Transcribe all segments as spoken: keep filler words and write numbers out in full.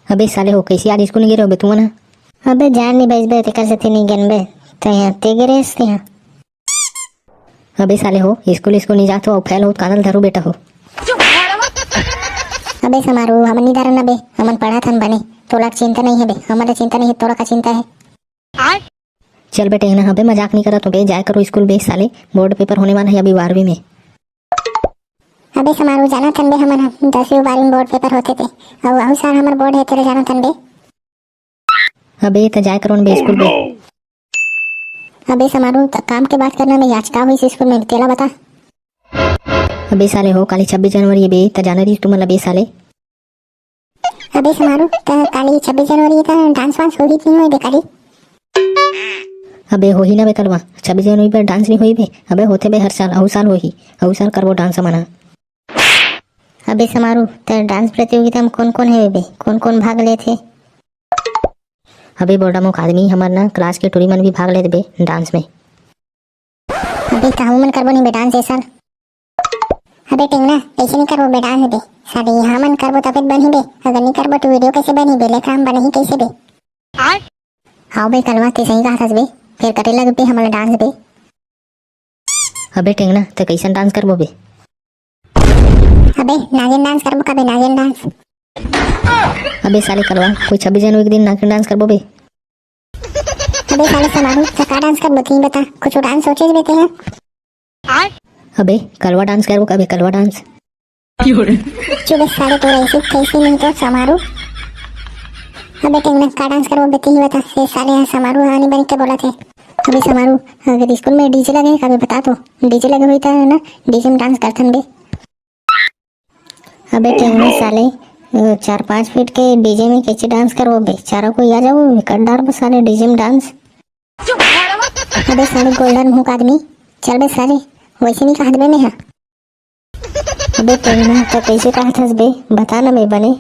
अबे साले हो, कइसे आज स्कूल नइ गे रहे बे तुमन ह? अबे जान नइ बइस बे, तेकर सेती नइ गेन बे। त इहाँ ते गे रहेस ते इहाँ। अबे साले हो, स्कूल, स्कूल नइ जात हो, अउ फेल हो, कांदल धरू बेटा हो। अबे समारू, हमन नइ धरन ना बे, हमन पढ़त हन बने। तोला चिंता नइ हे बे, हमन ला चिंता नइ हे, तोला का चिंता हे? चल बे टेंगना, अबे मजाक नइ करत हो बे, जाय करो स्कूल बे साले, बोर्ड पेपर होने वाला हे अभी बारहवीं में। अबे समारू, जानत हन बे हमन ह, दसवीं बारहवीं में बोर्ड पेपर होथे ते, अउ अहू साल हमर बोर्ड हे, तेला जानत हन बे। अबे त जाय करो न बे स्कूल बे। अबे समारू, त काम के बात करना में आज का होइस स्कूल में, तेला बता। अबे साले हो, काली छब्बीस जनवरी हे बे, त जाना रहिस तुमन ला बे साले। अबे समारू, त काली छब्बीस जनवरी त डांस वांस होही कि नइ होही बे काली? अबे होही ना बे कलवा, छब्बीस जनवरी पर डांस नइ होही बे। अबे होथे बे हर साल, अहू साल होही, अहू साल करबो डांस हमन ह। अबे समारू, त डांस प्रतियोगिता में कोन कोन हे बे, कोन कोन भाग लेथे? अबे बोल्डा मुख आदमी, हमर ना क्लास के टूरी मन भी भाग लेत बे डांस में। अबे त हमन करबो नहीं बे डांस ए साल। अबे टेंगना, कइसे नइ करबो बे डांस बे? साले हमन करबो तबे त बनही बे, अगर नइ करबो त वीडियो कइसे बनही बे, लेखराम बनही कइसे बे? हाव बे कलवा, ते सही कहत हस बे, फेर करे लगबे हमन ला डांस बे। अबे टेंगना, त कइसन डांस करबो बे? अबे नागिन डांस करबो का बे, नागिन डांस। अबे साले कलवा, कोई छब्बीस जनवरी के दिन नागिन डांस करबो बे? अबे साले समारू, त का डांस करबो, तहीं बता, कुछ डांस सोचे बे तेहा? अबे कलवा डांस करबो का बे, कलवा डांस। चुप बे साले, तोर ऐसी तैसी नहीं तो समारू। अबे टेंगना, का डांस करबो बे, तहीं बता, ये साले ह समारू ह नइ बने के बोलत हे। अबे समारू, अगर स्कूल में डीजे लगे हे का बे, बता तो, डीजे लगे होही त ना, डीजे में डांस करथन बे। अबे टेंगना साले, अ, चार पाँच फीट के डीजे में कैसे डांस करबो बे? चारों कोई आ जाओ, कर डारबो साले डीजे में डांस। अबे साले गोल्डन मुंह का आदमी, चल बे साले, वैसे नहीं कहत बे मैं हा। अबे टेंगना, त कैसे कहत हस बे? बता ना बे बने।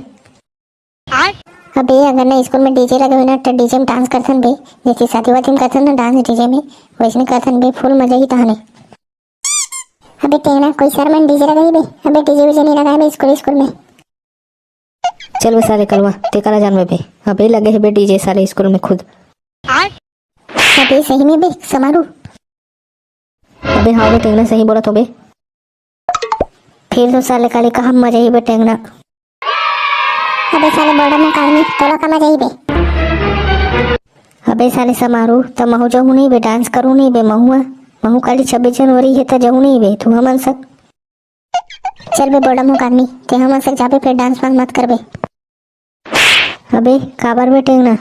अबे अगर ना स्कूल में डीजे लगे होही ना, त डीजे में डांस करथन बे, जैसे शादी वादी में करथन ना डांस डीजे में, वैसने करथन बे, फुल मजा ही तहने। अबे टेंगना, कोई शहर में डीजे लगाही बे? अबे डीजे वीजे नहीं लगाए बे स्कूल, स्कूल में। चल बे साले कलवा, ते काला जानबे बे। अबे लगे हे बे डीजे साले स्कूल में खुद। अबे सही में बे समारू? अबे हाँ बे टेंगना, सही बोलत हों बे। फिर तो साले काली का हम मजा ही बे टेंगना। अबे साले बोल्डा मुंह का आदमी, तोला का मजा ही बे। अबे साले समारू, त महू जहूं नहीं बे, डांस करूं नहीं बे महू। महू काली छब्बीस जनवरी हे त जहूं नहीं बे, तू हमन सक। चल बे बोल्डा मुंह का आदमी, ते हमन सक जाबे, फिर डांस वांस मत करबे। अबे काबर बे टेंगना?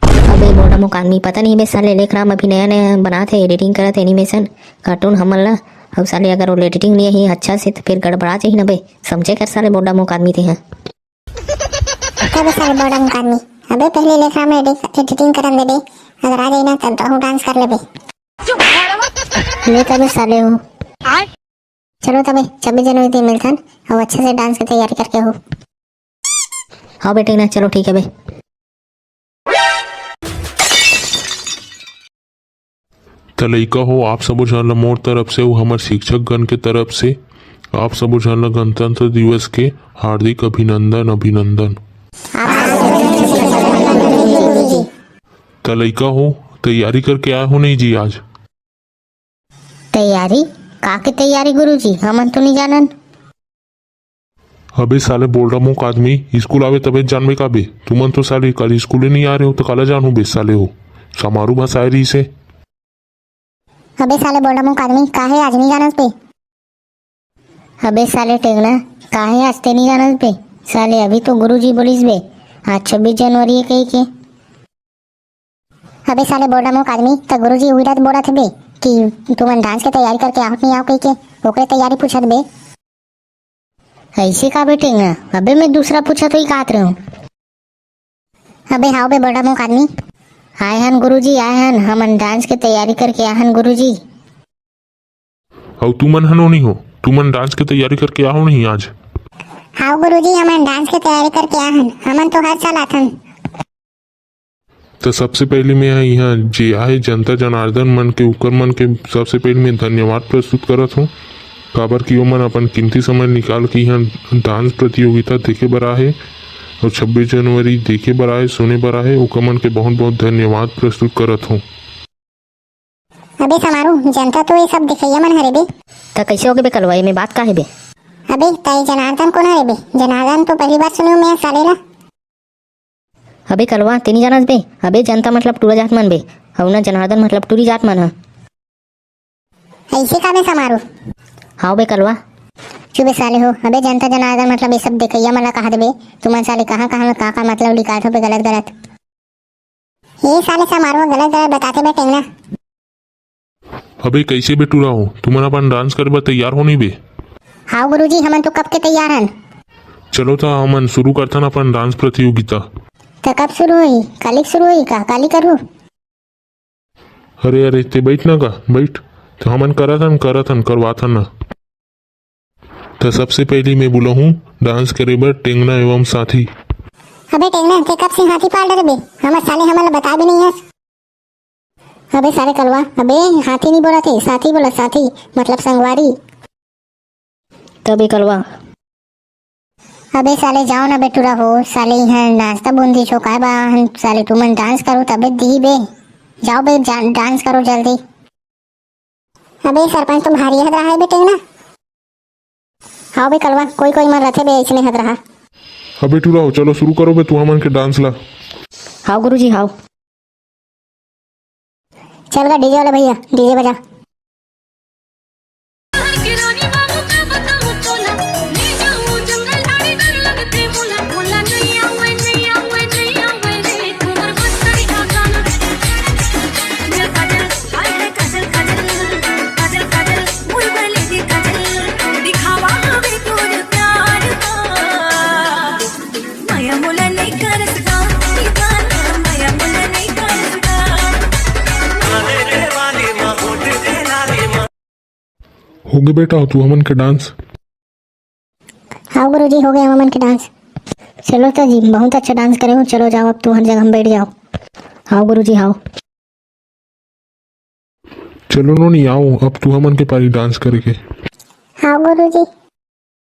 अबे बोल्डा मुंह का आदमी, पता नहीं बे साले लेखराम अभी नया नया बनात हे, एडिटिंग करत हे एनिमेशन, कार्टून हमन ला। अउ साले अगर वो एडिटिंग नहीं ही अच्छा से त फिर गड़बड़ा जाही ना बे, समझे कर साले बोल्डा मुंह का आदमी तेहा। तब साले बोल्डा मुंह का आदमी, अबे पहले लेखराम एडिट-, एडिटिंग करन दे बे, अगर आ जाही ना तब तहूं डांस कर लेबे। ले तबे साले हो। चलो तबे छब्बीस जनवरी दिन मिलथन, अउ अच्छा से डांस के तैयारी करके हो। हाँ बे टेंगना, चलो ठीक हे बे। त लइका हो, आप सबो झन ल मोर तरफ से अउ हमर शिक्षक गण के तरफ से आप सबो झन ल गणतंत्र दिवस के हार्दिक अभिनंदन, अभिनंदन। त लइका हो, तैयारी करके आए हो नहीं जी आज? तैयारी? का के तैयारी गुरुजी? हमन तो नहीं जानन। अबे साले बोल्डा मुंह का आदमी, स्कूल आवे तबे जानबे का बे? तुमन तो साले काली स्कूले नहीं आ रहे हो, तो काला जानहू बे साले हो? समारू भसाए रहिसे। अबे साले बोल्डा मुंह का आदमी, काहे आज नहीं जानस बे? अबे साले टेंगना, काहे आज ते नहीं जानस बे? साले अभी तो गुरुजी बोलिस बे, आज छब्बीस जनवरी हे कहिके। अबे साले बोल्डा मुंह का आदमी, त गुरुजी उही रात बोलत हे बे कि तुमन डांस के तैयारी करके आओ कि नहीं आओ कहिके, ओकरे तैयारी पूछत बे। ऐसे का बे टेंगना? अबे मैं दूसरा पूछत होही काहत रहेंव। अबे हाव बे बोल्डा मुंह का आदमी। आए हन गुरुजी, आए हन, हमन डांस के तैयारी करके आए हन गुरुजी। अउ तुमन ह नोनी हो, तुमन डांस के तैयारी करके आए हो नहीं आज? हाव गुरुजी, हमन डांस के तैयारी करके आए हन, हमन तो हर साल आथन। त सबसे पहली मैं ह इहाँ जे आहे जनता जनार्दन मन के, उकर मन के सबसे पहली मैं धन्यवाद प्रस्तुत करत हूँ, काबर कि ओमन अपन कीमती समय निकाल के इहाँ डांस प्रतियोगिता देखे बर आहे। अउ छब्बीस जनवरी देखे बर आए, सुने बर आए, ओकर मन के बहुत बहुत धन्यवाद प्रस्तुत करत हूँ। अबे समारू, जनता तो ये सब देखइया मन हरे बे। त कइसे होगे बे कलवा, एमे बात का हे बे? अबे, त ये जनार्दन कोन हरे बे? जनार्दन तो पहली बार सुने हूँ मैं साले ला। अबे कलवा, तेनी जानस बे? अबे जनता मतलब टूरा जात मन बे, अउ ना जनार्दन मतलब टूरी जात मन ह। ऐसे का बे समारू? हाव बे कलवा। चुप बे साले हो। अबे जनता जनार्दन मतलब ये सब देखइया मन ला कहा देबे। तुमन साले कहाँ कहाँ में का का मतलब निकालत हो बे गलत गलत। ये साले समारू गलत गलत बताते बे टेंगना। अबे कइसे बे टूरा हो, तुमन अपन डांस करे बर तैयार हो नहीं बे? हाव गुरुजी, हमन तो कब के तैयार हन। चलो त हमन शुरू करथन अपन डांस प्रतियोगिता। त कब शुरू होही? काली शुरू होही का? काली करू? अरे अरे, ते बैठ ना गा, बैठ। त हमन करत हन, करत हन, करवात हन ना। त सबसे पहली मैं बुलाहूँ डांस करे बर टेंगना एवं साथी। अबे टेंगना, ते कब से हाथी पाल डरे बे? हमर साले हमन ला बता भी नहीं हस। अबे साले कलवा, अबे हाथी नहीं बोला थे, साथी बोला, साथी, मतलब संगवारी। तबे कलवा। अबे साले जाओ ना बे टूरा हो, साले इहाँ नाश्ता बूंदी छो काय बा, हम साले तुमन डांस करो तबे दी बे। जाओ बे जा-, डांस करो जल्दी। अबे सरपंच तो भारी हद रहा है बे टेंगना। हाव बे कलवा, कोई कोई मन रथे बे ऐसने हद रहा। अबे टूरा हो, चलो शुरू करो बे तुहा मन के डांस ला। हाव गुरुजी, हाव। चल गा डीजे वाला भैया, डीजे बजा। होगे बेटा, तू हमन के डांस। हाव गुरुजी, हो गया हमन के डांस। चलो तो जी, बहुत अच्छा डांस करे हो। चलो जाओ, अब तुहर जगह में बैठ जाओ। हाव गुरुजी, हाव। चलो नोनी, आओ, अब तुहा मन के पारी डांस करे के। हाव गुरुजी।